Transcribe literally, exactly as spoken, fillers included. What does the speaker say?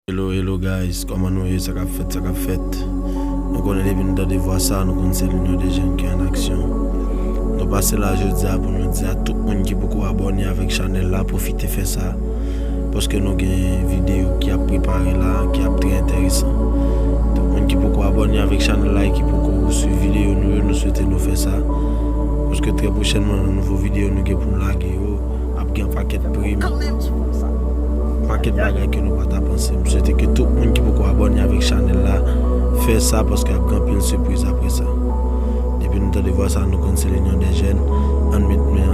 Hello, hello guys, kòman nou ye? Sa k ap fèt, sa k ap fèt? Nou konnen depi nou tande vwa sa, nou konn se L'Union des Jeunes ki an aksyon. Nou pase la jodi a pou nou di a tout moun ki poko abòne avèk chanèl la, pwofite fè sa. Paske nou gen videyo ki ap prepare la, ki ap trè enteresan. Tout moun ki poko abòne avèk chanèl la e ki poko swiv videyo nou yo, nou swete nou fè sa. Paske trè pwochènman, nan nouvo videyo nou gen pou nou lage yo, ap gen pakèt prim, pakèt bagay ke nou pa ta panse. M swete ke tout moun ki poko abòne avèk chanèl la, fè sa paske ap gen anpil sipriz apre sa. Depi nou tande vwa sa, nou konn se L'Union des Jeunes. Ann met men